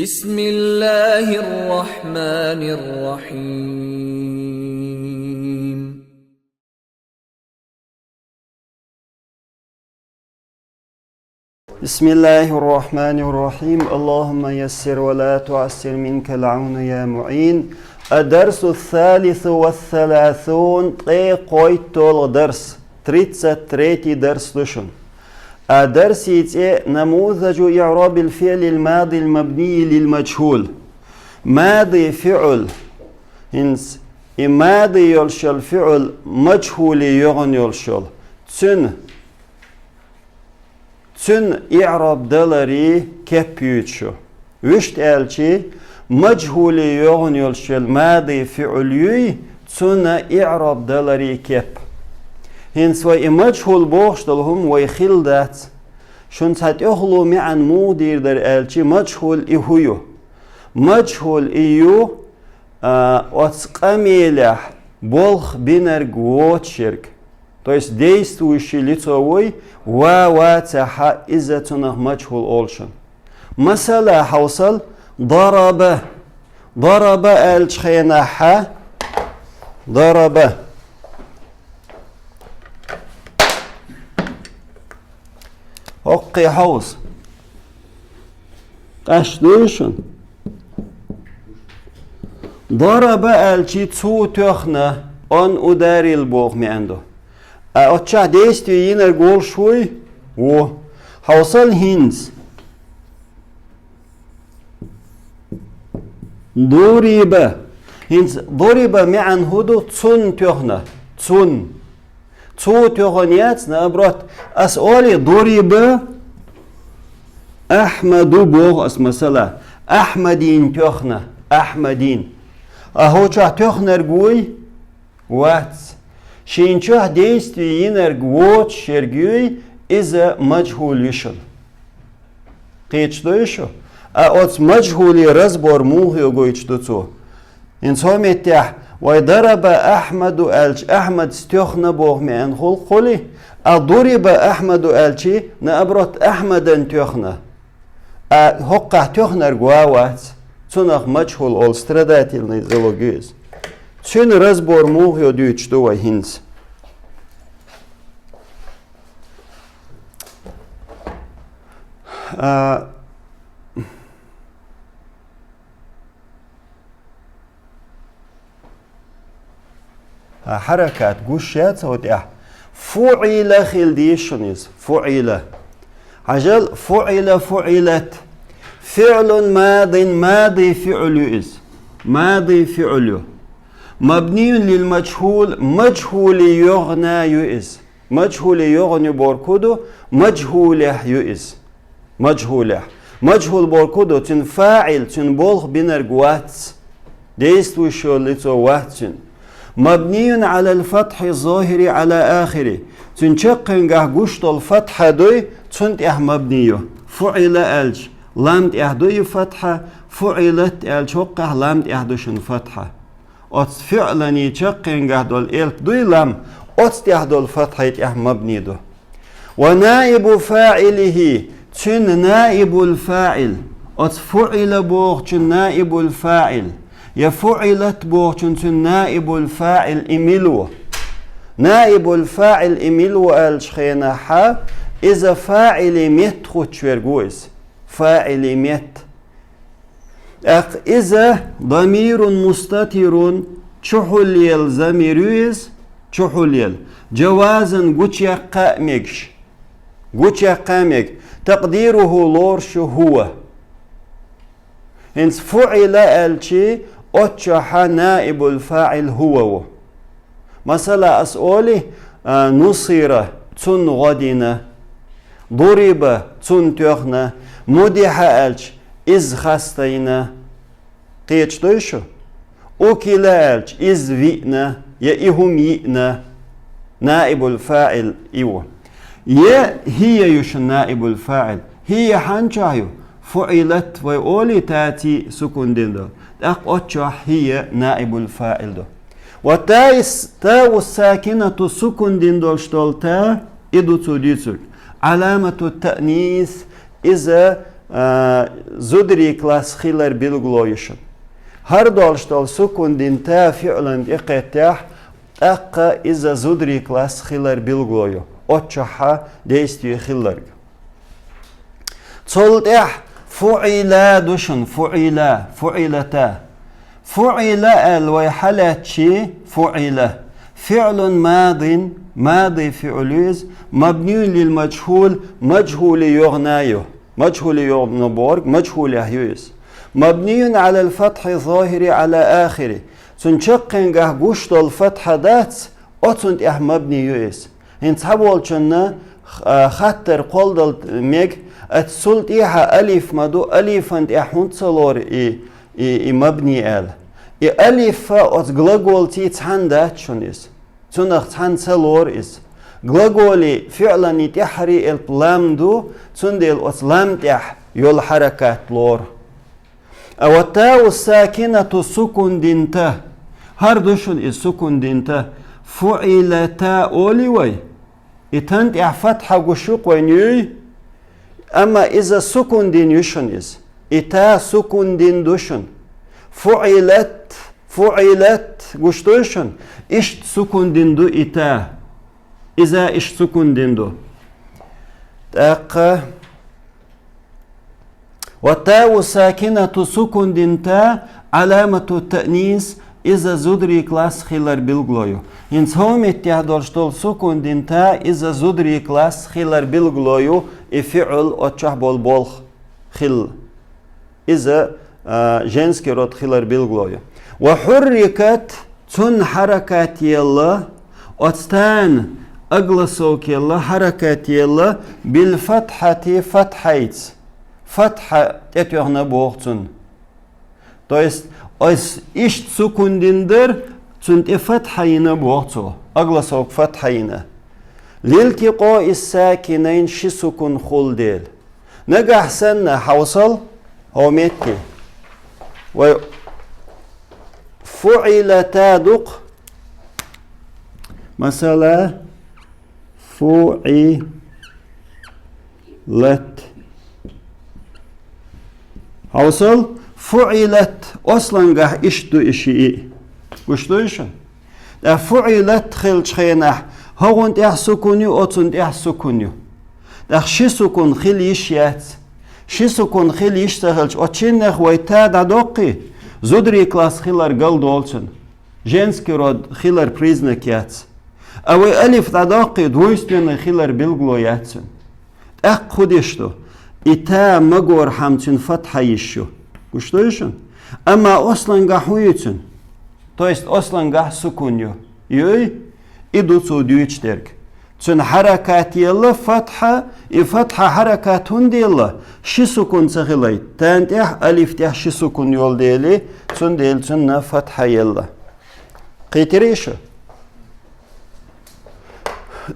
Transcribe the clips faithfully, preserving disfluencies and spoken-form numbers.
بسم الله الرحمن الرحيم. بسم الله الرحمن الرحيم. اللهم يسر ولا تعسر، منك العون يا معين. الدرس الثالث والثلاثون, ткъе кхойтталгӀа дарс, тридцать третий дарс ду шун. А дарсий цӀе نموذج إعراب الفعل الماضي المبني للمجهول. Мади фиӀл, хӀинца и мади йолуш йолу фиӀл мажхӀуле йогӀун йолуш йолу. Цуьнан Цуьнан иӀраб даларий кеп юьйцу шу. Вуьшта аьлча, мажхӀуле йогӀун йолуш йолу мади фиӀл юй, цуьнан иӀраб даларий кеп. ХӀинца вай и мажхӀул бохуш долу хӀума вай хилла дац. Шуна цхьа тӀехула маьӀна муха дийр дара аьлча, мажхӀул и хӀун ю? МажхӀул и ю, а, оцу къамелехь болх бинарг воцуш ерг. То есть действующее лицо вуй, ва вацахь, иза цунах мажхӀул олу шуна. Масала, хьовсал, дараба. Дараба аьллачу хенахь, дараба. ХӀокхе хьовса. Къаьстта дуй шуна? Дараба аьлча, цо тоьхна, он ударил боху маьӀна ду. А оццахь действие йинарг волуш вуй? Ву. Хьовсал хӀинца. Дуриба. ХӀинца дуриба маьӀна хӀун ду? Цунна тоьхна. Цунна. Цо тоьхна яц, наоборот. Ас олий, дуриба Ахьмаду боху ас, масала. Ахьмадин тоьхна. Ахьмадин. А хӀокху чохь тоьхнарг вуй? Вац. Шен чохь действие йинарг воцуш ерг юй, иза мажхӀул ю шуна. Кхеташ дуй шу? А оцу мажхӀуле разбор муха йо гойтуш ду цо? ХӀинца хӀокху меттехь вай дараба Ахьмаду аьлча, Ахьмадца тоьхна боху маьӀна хуьлу-кх хуьлий, а дуриба Ахьмаду аьлча, наоборот, Ахьмадан тоьхна. А хӀокхахь тоьхнарг ва вац, цунах мажхӀул олу, страдательный залог ю иза. Цуьнан разбор муха йо дуьйцуш ду вай хӀинца. А, А хьаракат гуш яц хӀокху тӀехь? ФуӀила хила деза шуна иза. ФуӀила. Хьажал, фуӀила, фуӀилат. ФиӀлун мадин, мади фиӀл ю иза. Мади фиӀл ю. Мабниюн лил мажхӀул, мажхӀуле йогӀна ю иза. МажхӀуле йогӀун ю бохург хӀун ду? МажхӀулехь ю иза. МажхӀулехь. МажхӀул бохург хӀун ду? Цуьнан фаӀил, цуьнан болх бинарг вац. Действующее лицо вац цуьнан. Мабниюн Ӏалал фатхьи зохири Ӏала ахири. Цуьнан чаккхенгахь гуш долу фатхьа дуй, цунна тӀехь мабни ю. ФуӀила аьлча, лам тӀехь дуй и фатхьа, фуӀилат аьлча, хӀокхахь лам тӀехь ду шуна фатхьа. Оцу фиӀлан чаккхенгахь долу элп дуй лам, оцу тӀехь долу фатхьа тӀехь мабни ду. Ва наибу фаӀилихи, цуьнан наибул фаӀил, оцу фуӀила бохучун наибул фаӀил, я фуӀилат бохучун цуьнан наибул фаӀил и мила ву? Наибул фаӀил и мила ву аьллачу хенахь, иза фаӀили метта хӀуттуш верг ву иза. ФаӀили метта. ТӀаккха иза дамирун мустатирун, чухьулъелла замир ю иза, чухьулъелла. Жавазан гучуяккха а мегаш. Гучуяккха а мега. Такъдируху лоруш ю хӀува. ХӀинца фуӀила аьлчи, оццахь наибул фаӀил хӀува ву. Масала, ас олий, а, нусира, цунна гӀо дина, дуриба, цунна тоьхна, мудихьа аьлча, иза хастийна. Кхеташ дуй шу? Укила аьлча, иза виъна, я и хӀума йиъна, наибул фаӀил и ву. Я хӀия ю шун наибул фаӀил. ХӀия хьанчохь ю? ФуӀилат вай олий, таци сукун дина ду. ТӀаккха оццахь хӀия наибул фаӀил ду. Ва таис, тау сакинату сукун дина долуш долу та, и ду цо дуьйцург. Аламату таънис, иза, а, зударий класс хилар билгало ю шуна. ХӀара долуш долу сукун дина та фиӀлан тӀекхеттехь, тӀаккха иза зударий класс хилар билгало ю, оццохь действие хилларг. Цул тӀаьхьа фуӀила ду шуна, фуӀила, фуӀилата. ФуӀила аьлла вай хьалаьцчи, фуӀила. ФиӀлун мадин, мади фиӀл ю иза, мабниюн лил мажхул, мажхули йогӀна ю. Мажхули йогӀна бохург, мажхулехь ю иза. Мабниюн алал фатхьи зохири ала ахири. Цуьнан чаккхенгахь гуш долу фатхьа дац, оцунна тӀехь мабни ю иза. ХӀинца цхьаболчунна, а, хаттар кхолладала мега, аццул тӀехьа алиф ма ду, алифан тӀехь хӀунда ца лору и, и, и мабни аьлла. И алиф оцу глаголций цхьаьна дац шуна иза. Цунах цхьаьна ца лору иза. Глаголи фиӀлани тӀаьххьара элп лам ду, цундела оцу лам тӀехь йолу хьаракат лору. А ва тау сакинату сукун дина та. ХӀара ду шуна иза сукун дина та. ФуӀилата олий вай. И тан тӀехь фатхьа гуш ю-кх вайна юй, амма иза сукун дина ю шуна иза. И та сукун дина ду шуна. ФуӀилат, фуӀилат гуш дуй шуна. Иштта сукун дина ду и та. Иза иштта сукун дина ду. ТӀаккха Ва тау сакинату сукун дина та, аламату таънис, иза зударий класс хилар билгало ю. ХӀинца хӀокху меттехь долуш долу сукун дина та, иза зударий класс хилар билгало ю, и фиӀл оццохь болу болх хилла. Иза, а, женский род хилар билгало ю. Ва хьуррикат, цунна хьаракат елла, оцу тана огласовка елла, хьаракат елла, бил фатхьати, фатхьайца. Фатхьа тӀетоьхна боху цунна. То есть, ас иштта сукун дина дара, цунна тӀе фатхьа йина боху цо. Огласовка фатхьа йина. Лилтикъои сакинайн ши сукун хул дела. Нагахь санна хьовсал, хьо метте. Вай фуӀилата ду-кх. Масала, фуӀилат. Хьовсал, фуӀилат, ослангахь иштта ду и шиъ. Гуш дуй шуна? Ткъа фуӀилат хилчу хенахь, хӀокхунна тӀехь сукун ю, оцунна тӀехь сукун ю. ТӀаккха ши сукун хила йиш яц. Ши сукун хила йиш ца хилча, оцу шиннех вай та дӀадоккхий, зударий класс хилар галдолу цунна. Женский род хилар признак яц. А вай алиф дӀадоккхий, двойственный хилар билгало яц цуьнан. ТӀаккха хӀун деш ду? И та магорхьама цуьнан фатхьа йиш ю. Гуш дуй шуна? Амма ослангахь хӀун ю цуьнан? То есть ослангахь сукун ю. Юй? И ду цо дуьйцуш дерг. Цуьнан хьаракат елла фатхьа, и фатхьа хьаракат хӀунда елла? Ши сукун ца хилайта. Тана тӀехь, алиф тӀехь ши сукун йолу дела, цундела цунна фатхьа елла. Кхийтирий шу?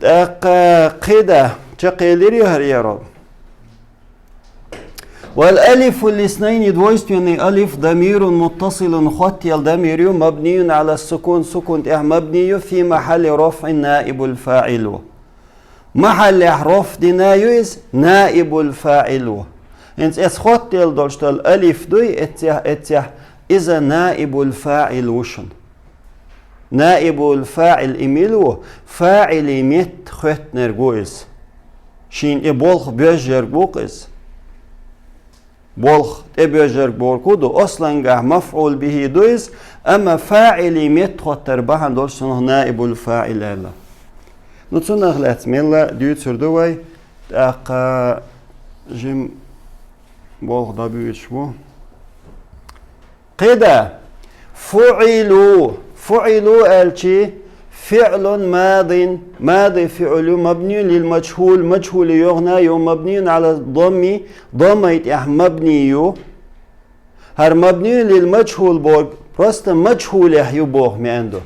ТӀаккха кхидӀа чекхъелирий хӀара яро? Вал алифу лиснайни двойственный алиф дамирун муттасилун хоттел дамир ю мабниюн ала сукун, сукун тӀехь мабни ю фи махьалли рофӀин наибул фаӀил ву. Махьаллехь рофӀ дина ю иза, наибул фаӀил ву. ХӀинца эца хоттел долуш долу алиф дуй, эццехь, эццехь, иза наибул фаӀил ву шуна. Наибул фаӀил и мила ву, фаӀили метта хоьттинарг ву иза. Шийна и болх боьжжарг ву-кх иза. Болх тӀебоьжжарг бохург хӀун ду, ослангахь мафӀул бихӀи ду иза, амма фаӀили метта хоттар бахьана долуш цунах наибул фаӀил аьлла. Ну, цунах лаьцна мелла дуьйцур ду вай, тӀаккха жим болх дӀабуьйцуш бу. КхидӀа, фуӀилу. ФуӀилу аьлчи, фиӀлун мадин, мади фиӀл ю, мабниюн лил мажхул, мажхули йогӀна ю, мабниюн ала домми, доммай тӀехь мабни ю. ХӀара мабниюн лил мажхул бохург, просто мажхулехь ю боху маьӀна ду.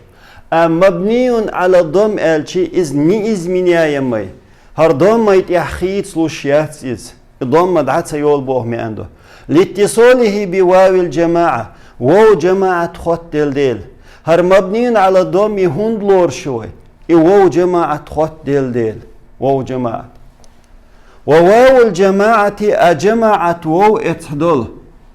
А мабниюн ала дом аьлчи, иза неизменяемый. ХӀара доммай тӀехь хийцалуш яц иза. И домма дӀа ца йолу боху маьӀна ду. Литтисолихи би вавил жамаӀа. Вов жамаӀат хоттаделла дела. ХӀара мабниюн ала домми хӀунда лоруш ю вай? И вов жамаӀат хоттаделла дела. Вов жамаӀат. وواو الجماعة, а жамаӀат вов эцхьдолу,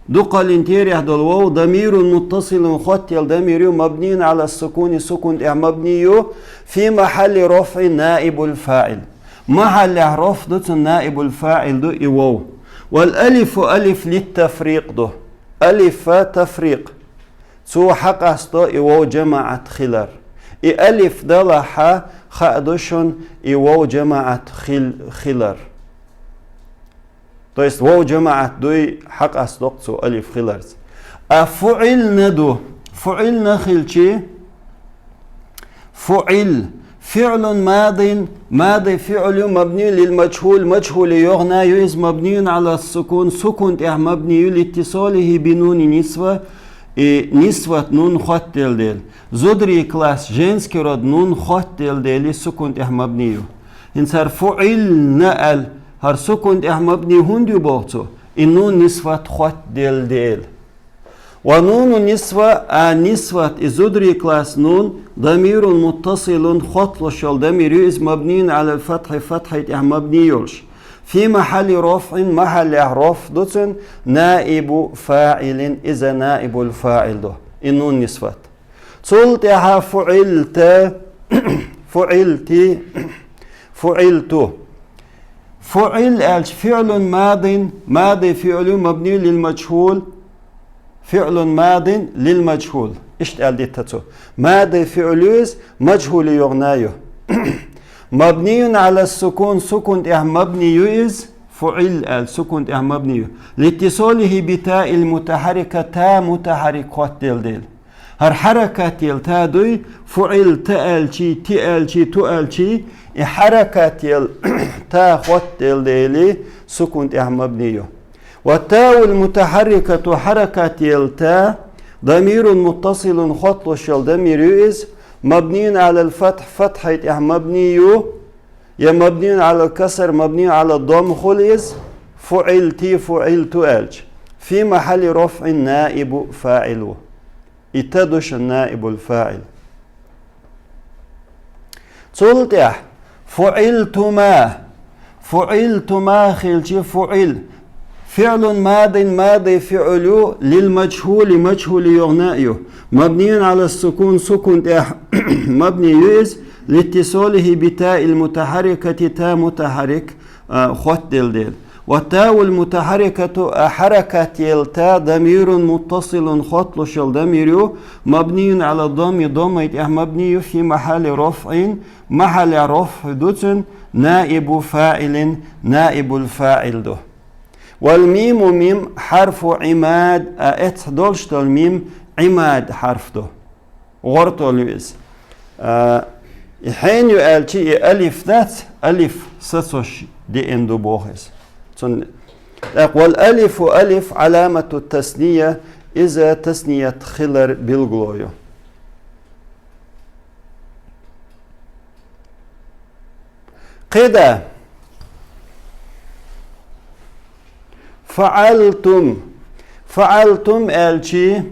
дукхаллин терахь долу вов, ضمير متصل, хоттаелла дамир ю, مبني على السكون, сукун тӀехь мабни ю, في محل رفع نائب الفاعل. Махьаллехь рафӀ ду цуьнан наибул фаӀил ду и вов. والألف ألف للتفريق ду. Алиф тафрикъ. Цо хьакъасто и вов жамаӀат хилар. И алиф далахь, хаа ду шуна и вов жамаӀат хил-, хилар. То есть вов жамаӀат дуй, хьакъасто-кх цо алиф хиларца. А фуӀилна ду. ФуӀилна хилчи, фуӀил. فعل ماض, мади фиӀл ю, مبني للمجهول, мажхӀуле йогӀана ю иза, مبني على السكون, сукун тӀехь мабни ю, لاتصاله بنون النسوة, и нисват нун хоттаделла дела. Зударий класс, женский род нун хоттаделла дела, сукун тӀехь мабни ю. ХӀинца хӀара фуӀилна аьлла, хӀара сукун тӀехь мабни хӀунда ю боху цо? И нун нисват хоттаделла дела. ونون النسوة, а нисват, и зударий класс нун, ضمير متصل, хотталуш йолу дамир ю иза, مبني على الفتح, фатхье тӀехь мабни йолуш. في محل رفع, махьаллехь рафӀ ду цуьнан, نائب فاعل, иза наибул фаӀил ду. И нун нисват. Цул тӀаьхьа фуӀилта, фуӀилти, фуӀилту. ФуӀил аьлча, فعل ماض, мади фиӀл ю, مبني للمجهول, فعل ماض للمجهول. Иштта аьлла дита цо. Мади фиӀл ю иза, мажхӀуле йогӀана ю. مبني على السكون, сукун тӀехь мабни ю иза, фуӀил аьлча, сукун тӀехь мабни ю. لاتصاله بتاء المتحركة, та мутахьаррик хоттаделла дела. ХӀара хьаракател та дуй, фуӀил та аьлчи, ти аьлчи, ту аьлчи, и хьаракател та хоттаделла дела, сукун тӀехь мабни ю. والتاء المتحركة, хьаракател та, ضمير متصل, хотталуш йолу дамир ю иза, مبني على الفتح, фатхье тӀехь мабни ю, я مبني على الكسر, مبني على الضم хуьлу иза, фуӀилти, фуӀилту аьлча. في محل رفع نائب فاعل ву. И та ду шуна наибул фаӀил. Цул тӀаьхьа фуӀилтума. ФуӀилтума хилчи, фуӀил. فعل ماض, мади фиӀл ю, للمجهول, мажхӀуле йогӀана ю. مبني على السكون, сукун тӀехь мабни ю иза, لاتصاله بتاء المتحركة, та мутахьаррик а, хоттаделла дела. والتاء المتحركة, а, хьаракател та, ضمير متصل, хотталуш йолу дамир ю, مبني على الضم, доммай тӀехь мабни ю, في محل رفع, махьаллехь рафӀ ду цуьнан, نائب فاعل, наибул фаӀил ду. والميم, мим, حرف عماد, а, эцхьдолуш долу мим, Ӏимад хьарф ду. ГӀортол ю иза. А, и хьенан ю аьлчи, и алиф дац, алиф сацош деана ду боху иза. Цунна тӀаккха والألف ألف علامة التثنية, иза тасният хилар билгало ю. КхидӀа. فعلتم. فعلتم аьлчи.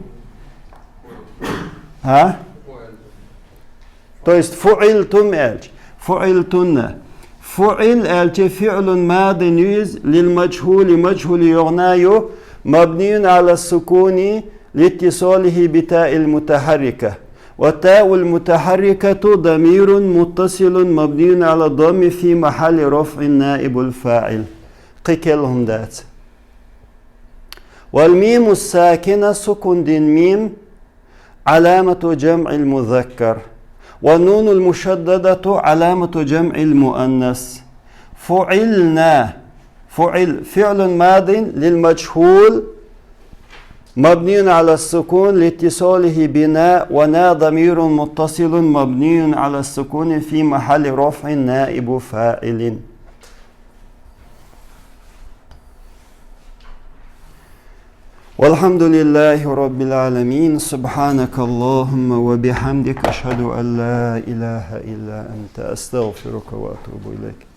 ХӀа? То есть فعلتم аьлчи. فعلتن. فعل аьлчи فعل ماض ю иза, للمجهول, мажхӀуле йогӀана ю, مبني على السكون, لاتصاله بتاء المتحركة. والتاء المتحركة ضمير متصل مبني على الضم في محل رفع نائب الفاعل. Кхин керла хӀума дац. والميم الساكنة, сукун дина мим, علامة جمع المذكر. والنون المشددة علامة جمع المؤنث. فعلنا. فعل فعل ماض للمجهول مبني على السكون لاتصاله بنا، ونا ضمير متصل مبني على السكون في محل رفع نائب فاعل. والحمد لله رب العالمين. سبحانك اللهم وبحمدك، أشهد أن لا إله إلا أنت، أستغفرك وأتوب إليك.